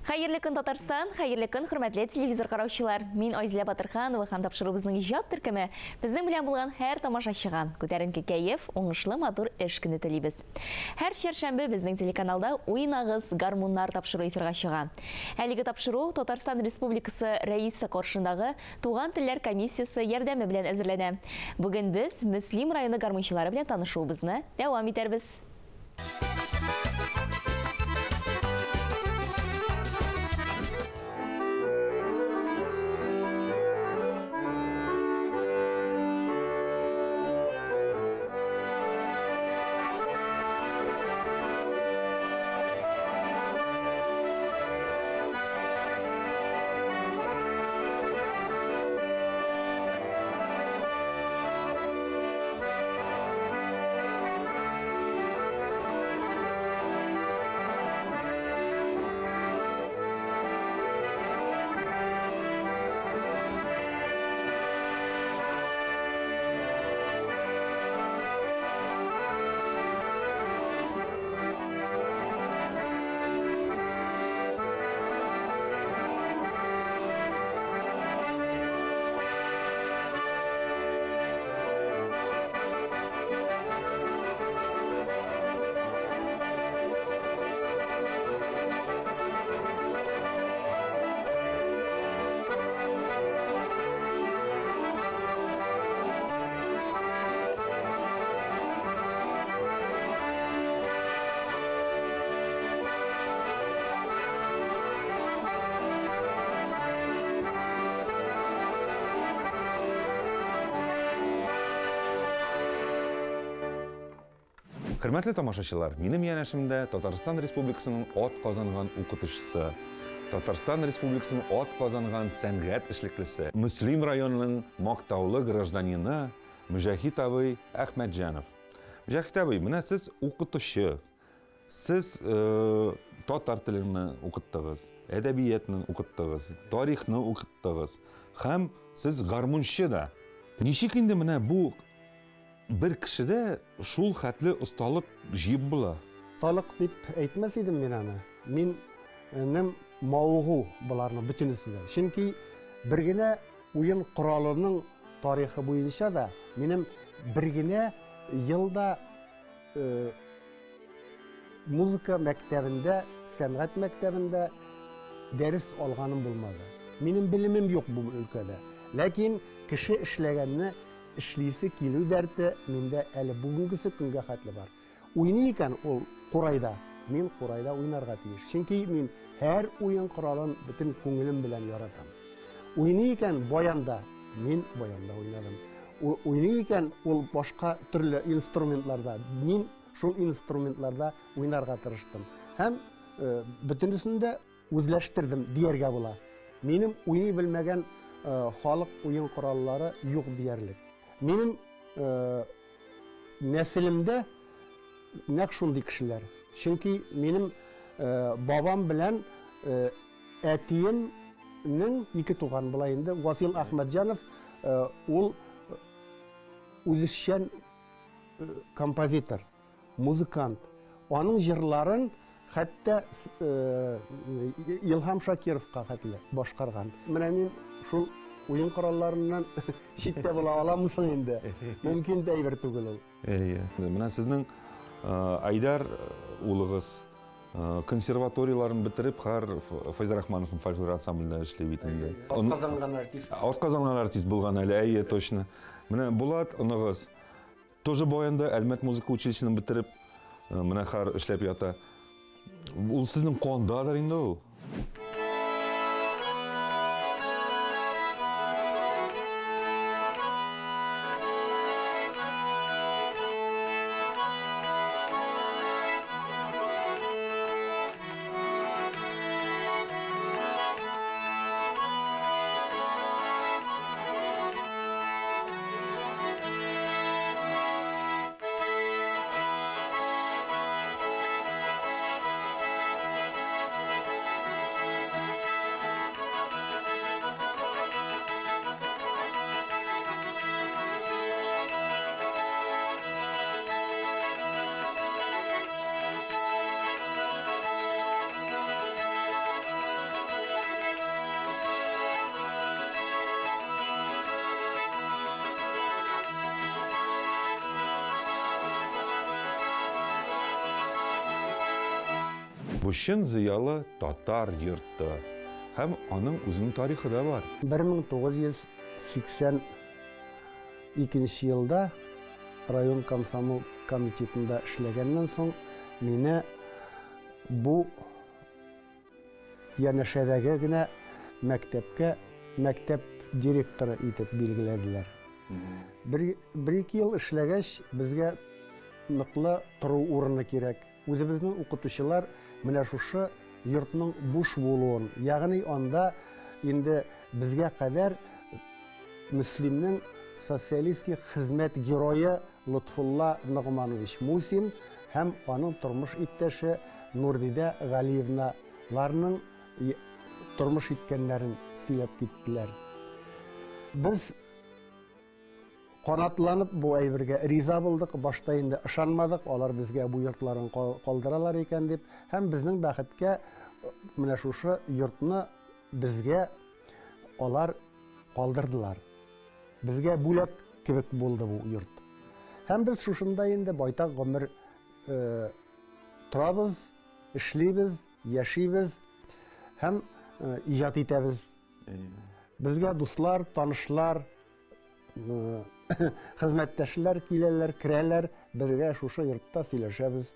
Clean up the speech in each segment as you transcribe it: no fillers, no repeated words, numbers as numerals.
Хәерле көн, Татарстан, хәерле көн, хөрмәтле телевизор караучылар. Мин Айзилә Батырханова һәм тапшыруыбызның иҗат төркеме безнең белән булган һәр тамашачыга күтәренке кәеф, уңышлы матур эш көне телибез. Һәр чәршәмбе безнең телеканалда Уйнагыз, гармуннар тапшыру эфирга чыга. Әлеге тапшыру Татарстан Республикасы Рәисе каршындагы Туган телләр комиссиясе ярдәме белән әзерләнә. Бүген без Мөслим районы гармунчылары белән танышуыбызны дәвам итәрбез. Хөрмәтле тамашачылар, минем янәшемдә Татарстан Республикасының ат казанган укытучысы, Татарстан Республикасының ат казанган сәнгать эшлеклесе, Мөслим районының мактаулы гражданины Мөҗәһит абый Әхмәтҗанов. Мөҗәһит абый, менә сез укытучы, сез татар теленне укыттыгыз, әдәбиятны укыттыгыз, тарихны укыттыгыз һәм сез гармунчы да. Ничек инде менә бу бер кешедә шул хәтле осталык җыеп була? Осталык дип әйтмәс идем мин аны. Минем мавыгу боларның бөтенесе дә. Чөнки бер генә уен коралының тарихы буенча да минем бер генә елда музыка мәктәбендә, сәнгать мәктәбендә дәрес алганым булмады. Минем белемем юк бу өлкәдә. Ләкин кеше эшләгәнне эшлисе килү дәрте миндә әле бүгенгесе көнгә хәтле бар. Уйный икән ул курайда, мин курайда уйнарга тиеш. Чөнки мин һәр уен коралын бөтен күңелем белән яратам. Уйный икән баянда, мин баянда уйнадым. Уйный икән ул башка төрле инструментларда, мин шул инструментларда уйнарга тырыштым. Һәм бөтенесен дә үзләштердем дияргә була. Минем уйный белмәгән халык уен кораллары юк диярлек. Минем нәселемдә нәкъ шундый кешеләр. Чөнки минем бабам белән әтиемнең ике туган була инде. Васил Әхмәтҗанов, ул үзешчән композитор, музыкант. Аның җырларын хәтта Илһам Шакировка хәтле башкарган. Менә мин шул уен коралларыннан читтә була аламмы инде? Мөмкин дә әйбер түгел ул. Әйе. Менә сезнең Айдар улыгыз консерваторияларын бетереп, хәр Фәйзрахмановның фольклор ансамблендә эшли бит инде. Атказанган артист. Атказанган артист булган әле, әйе, точно. Менә Булат оныгыз тоже баянда Әлмәт музыка училищесын бетереп, менә хәр эшләп ята. Ул сезнең кандадыр инде ул. Бу чын зыялы татар йорты. Һәм аның үзенең тарихы да бар. 1982 елда район комсомол комитетында эшләгәннән соң мине бу янәшәдәге генә мәктәпкә мәктәп директоры итеп билгеләделәр. Бер-ике ел эшләгәч, безгә ныклы тору урыны кирәк. Үзебезнең укытучылар менә шушы йортның буш булуын, ягъни анда инде безгә кадәр Мөслимнең социалистик хезмәт герое Лотфулла Ногманович Мусин һәм аның тормыш иптәше Нурдидә Галиевналарның тормыш иткәннәрен сөйләп киттеләр. Без канатланып бу әйбергә риза булдык, башта инде ышанмадык, алар безгә бу йортларын калдыралар икән дип, һәм безнең бәхеткә менә шушы йортны безгә алар калдырдылар. Безгә бүләк кебек булды бу йорт. Һәм без шушында инде байтак гомер торабыз, эшлибез, яшибез һәм иҗат итәбез. Безгә дуслар, танышлар, хезмәттәшләр киләләр, керәләр, бергә шушы йортта сөйләшәбез.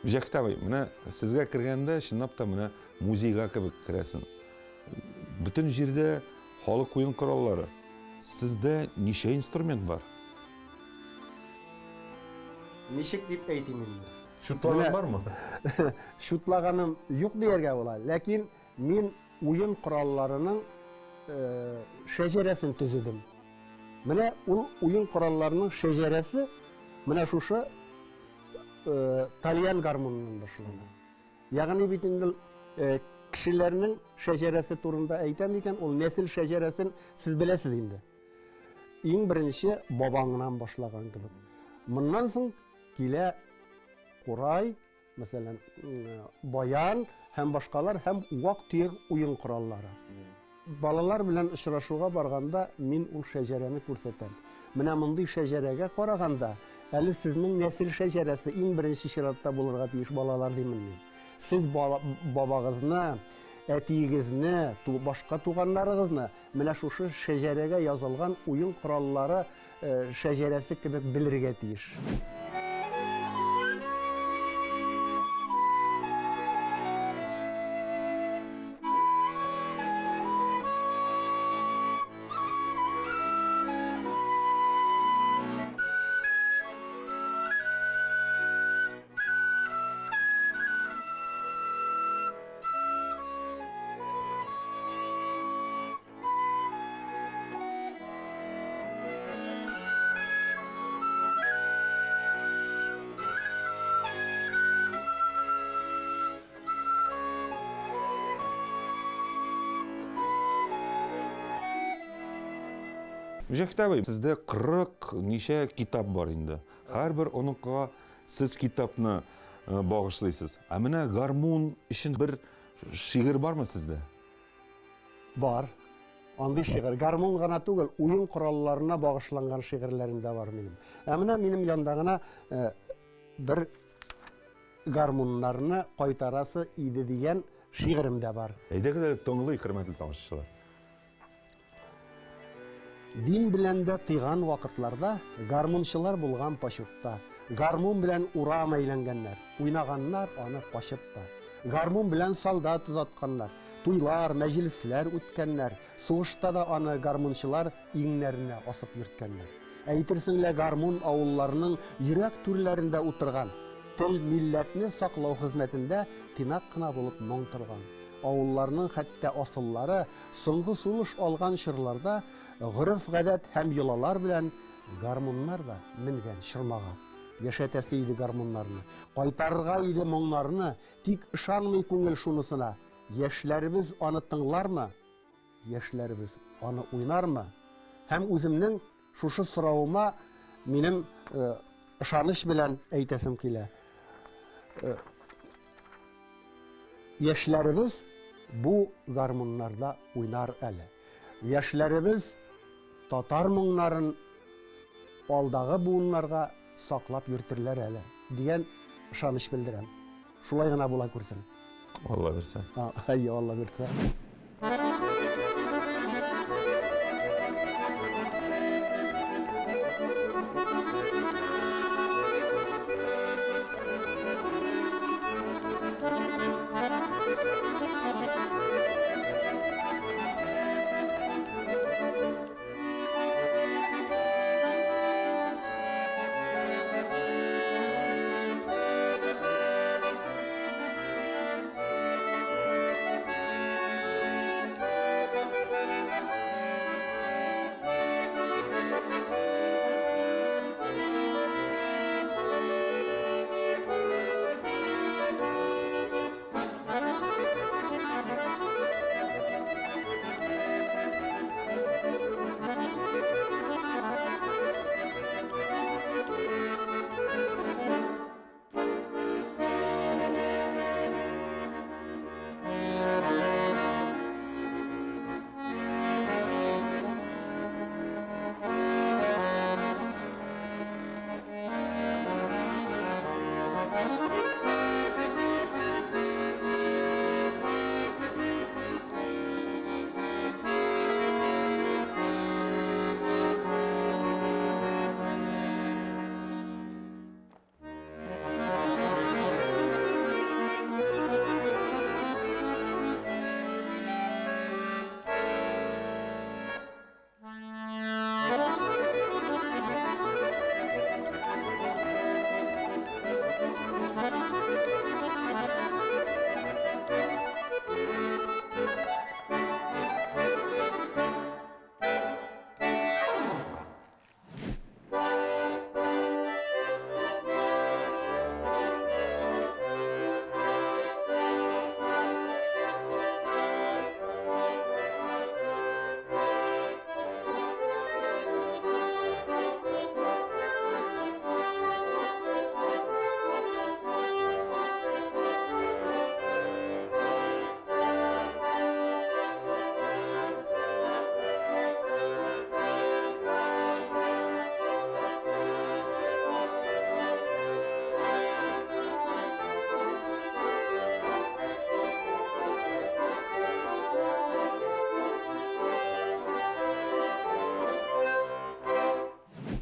Мөҗәһит абый, менә сезгә кергәндә чынлап та менә музейга кебек керәсең. Бөтен җирдә халык уен кораллары. Сездә ничә инструмент бар? Ничек дип әйтим инде? Чутлаган бармы? Чутлаганым юк дияргә була, ләкин мин уен коралларының шәҗәрәсен төзедем. Менә ул уен коралларының шәҗәрәсе менә шушы тальян гармоныннан башлана. Ягъни бит инде кешеләрнең шәҗәрәсе турында әйтәм икән, ул нәсел шәҗәрәсен сез беләсез инде. Иң беренче бабаңнан башлаган кебек. Моннан соң килә курай, мәсәлән, баян һәм башкалар һәм вак-төяк уен кораллары. Балалар белән очрашуга барганда мин ул шәҗәрәне күрсәтәм. Менә мондый шәҗәрәгә караганда, әле сезнең нәсел шәҗәрәсе иң беренче чиратта булырга тиеш, балалар, димен мин. Сез бабагызны, әтиегезне, башка туганнарыгызны менә шушы шәҗәрәгә язылган уен кораллары шәҗәрәсе кебек белергә тиеш. Мөҗәһит абый, сездә 40 ничә китап бар инде. Һәрбер оныкка сез китапны багышлыйсыз. Ә менә гармун өчен бер шигырь бармы сездә? Бар. Андый шигырь. Гармун гына түгел, уен коралларына багышланган шигырьләрем дә бар минем. Ә менә минем янда гына бер гармуннарны кайтарасы иде дигән шигырем дә бар. Әйдәгез әле тыңлыйк, хөрмәтле тамашачылар. Дин белән дә тыйган вакытларда гармунчылар булган почетта. Гармун белән урам әйләнгәннәр, уйнаганнар аны качып та. Гармун белән солдат озатканнар, туйлар, мәҗлесләр үткәннәр. Сугышта да аны гармунчылар иңнәренә асып йөрткәннәр. Әйтерсең лә гармун авылларының йөрәк түрләрендә утырган. Тел милләтне саклау хезмәтендә тыйнак кына булып моң торган. Авылларның хәтта асыллары соңгы сулыш алган чорларда гореф-гадәт һәм йолалар белән гармуннар да менгән чормага. Яшәтәсе иде гармуннарны, кайтарырга иде моңнарны, тик ышанмый күңел шунысына. Яшьләребез аны тыңлармы? Яшьләребез аны уйнармы? Һәм үземнең шушы соравыма минем ышаныч белән әйтәсем килә. Яшьләребез бу гармуннарда уйнар әле. Яшьләребез татар моңнарын алдагы буыннарга саклап йөртерләр әле дигән ышаныч белдерәм. Шулай гына була күрсен. Алла бирсә. Әйе, Алла бирсә.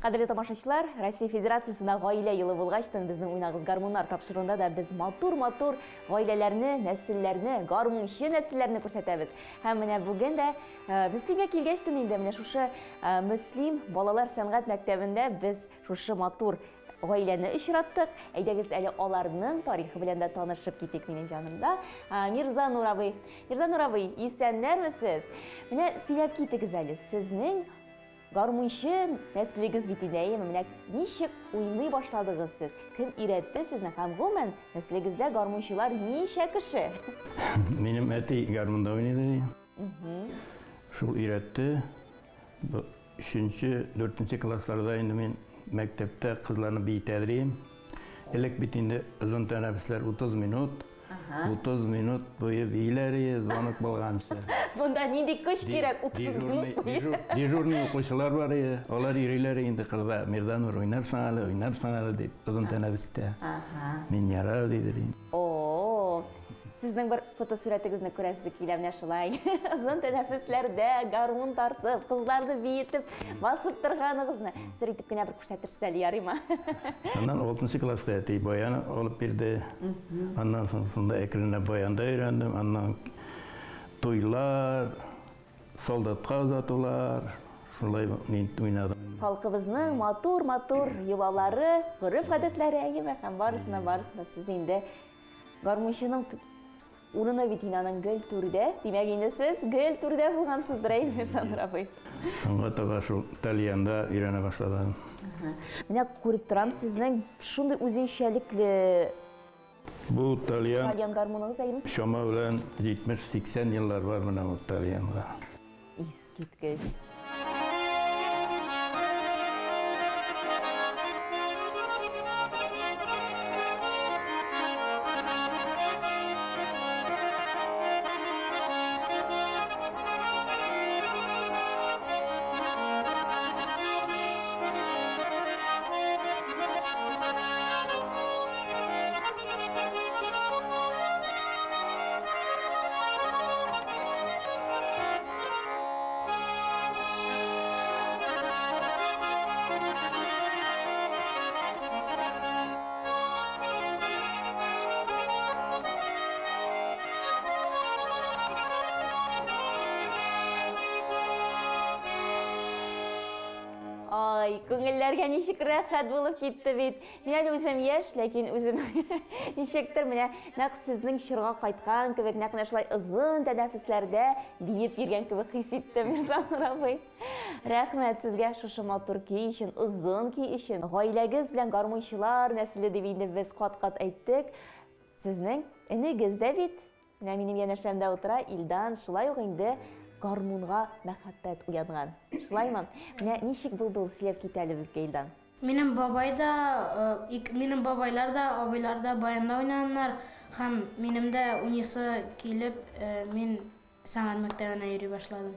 Кадерле тамашачылар, Россия Федерациясендә гаилә елы булгачтан безнең Уйнагыз гармуннар тапшыруында да без матур-матур гаиләләрне, нәселләрне, гармунчы нәселләрне күрсәтәбез. Һәм менә бүген дә Мөслимгә килгәчтен инде менә шушы Мөслим балалар сәнгать мәктәбендә без шушы матур гаиләне очраттык. Әйдәгез әле аларның тарихы белән дә танышып китик минем җанымда. Мирзанур абый. Мирзанур абый, исәннәрмесез? Менә сөйләп китегез әле, сезнең гармунчы нәселегез бит инде, әйеме? Менә ничек уйный башладыгыз сез? Кем өйрәтте сезне? Һәм гомумән, нәселегездә гармунчылар ничә кеше? Минем әти гармунда уйный иде. Шул өйрәтте. Өченче, дүртенче классларда инде мин мәктәптә кызларны биетә идем. Элек бит инде озын тәнәфесләр 30 минут. 30 минут буе бииләр иде, звонок булганчы. Монда нинди көч кирәк 30 минут буе? Дежурный укучылар бар иде, алар йөриләр инде кырда. Мирзанур, уйнарсың әле, уйнарсың әле дип, озын тәнәфестә. Мин ярар дидер инде. О, сезнең бер фотосурәтегезне күрәсе килә менә шулай. Озын тәнәфесләрдә гармун тартып, кызларны биетеп, басып торганыгызны сер итеп кенә бер күрсәтерсез әле, ярыймы? Аннан 6 класста әти баян алып бирде. Аннан соң шунда әкренләп баянда өйрәндем. Аннан туйлар, солдатка озатулар, шулай мин уйнадым. Халкыбызның матур-матур йолалары, гореф-гадәтләре, әйеме? Һәм барысына сез инде гармунчының урыны бит инде аның гел түрдә. Димәк, инде сез гел түрдә булгансыздыр, әйе, Мирзанур абый? Соңга таба шул тальянда өйрәнә башладым. Менә күреп торам, сезнең шундый үзенчәлекле Бу тальян тальян гармуныгыз, әйеме? Чама белән 70-80 еллар бар менә бу тальянга. Искиткеч. Ай, күңелләргә ничек рәхәт булып китте бит. Мин әле үзем яшь, ләкин үзем ничектер менә нәкъ сезнең чорга кайткан кебек, нәкъ менә шулай озын тәнәфесләрдә биеп йөргән кебек хис иттем, Мирзанур абый. Рәхмәт сезгә шушы матур көй өчен, озын көй өчен. Гаиләгез белән гармунчылар нәселе дип инде без кат-кат әйттек. Сезнең энегез дә бит. Менә минем янәшәмдә утыра Илдан, шулай ук инде гармунга мәхәббәт уянган. Шулаймы? Менә ничек булды ул, сөйләп кит әле безгә, Илдан. Минем бабай да, минем бабайлар да, абыйлар да баянда уйнаганнар һәм минем дә уйныйсы килеп, мин сәнгать мәктәбенә йөри башладым.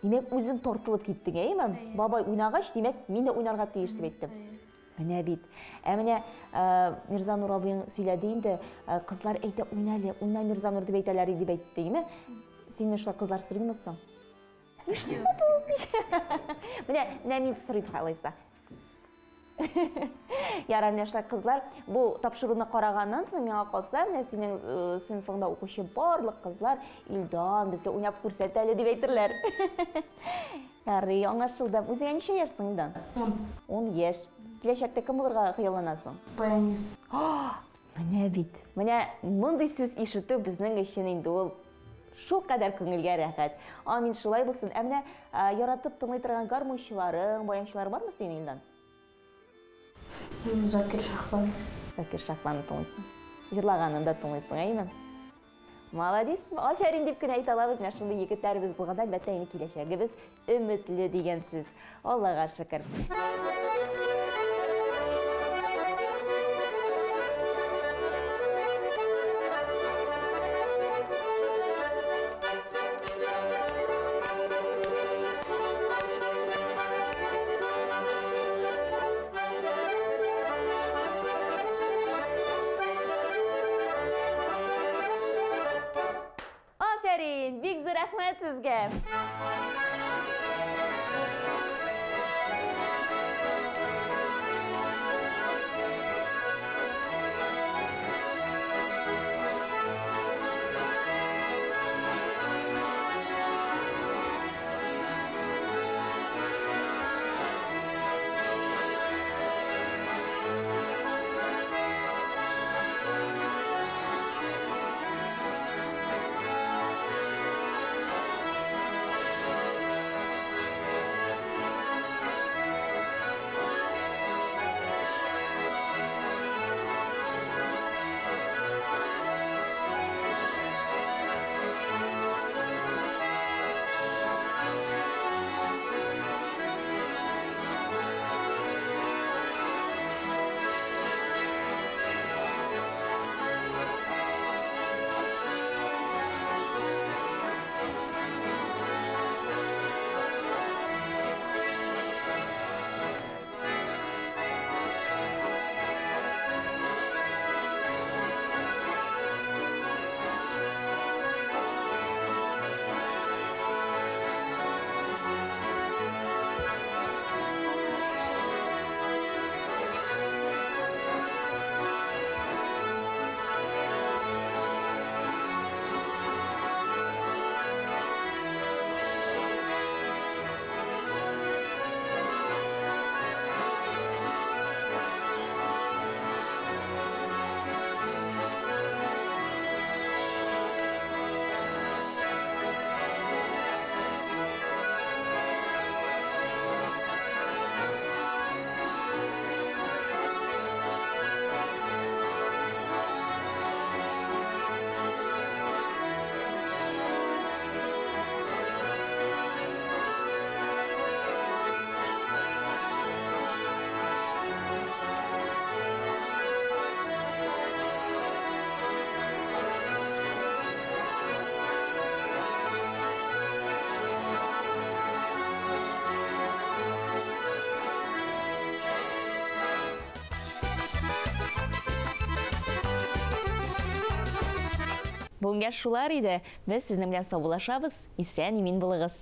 Димәк, үзең тартылып киттең, әйеме? Бабай уйнагач, димәк, мин дә уйнарга тиеш дип әйттем. Менә бит. Ә менә Мирзанур абыең сөйләде инде, кызлар әйтә, уйна әле, уйна Мирзанур дип әйтәләр дип әйтте, әйеме? Синнән шулай кызлар сорыймы соң? Менә, менә мин сорыйм алайса. Ярар, менә шулай кызлар, бу тапшыруны караганнан соң миңа калса, менә синең сыйныфыңда укучы барлык кызлар, Илдан, безгә уйнап күрсәт әле дип әйтерләр. Ярый, аңлашылды. Үзеңә ничә яшь соң, Илдан? 10. 10 яшь. Киләчәктә кем булырга хыялланасың? Баянист. Менә бит. Менә мондый сүз ишетү безнең өчен инде ул шулкадәр күңелгә рәхәт. Амин, шулай булсын. Ә менә яратып тыңлый торган гармунчыларың, баянчыларың бармы синең, Илдан? Закир Шахбанов. Закир Шахбанов тыңлыйсың. Җырлаганын да тыңлыйсың, әйеме? Молодец, афәрин дип кенә әйтә алабыз. Менә шундый егетләребез булганда, әлбәттә, инде киләчәгебез өметле дигән сүз. Аллага шөкер. Афәрин! Бик зур рәхмәт сезгә! Бүгенгә шулар иде. Без сезнең белән саубуллашабыз. Исән-имин булыгыз.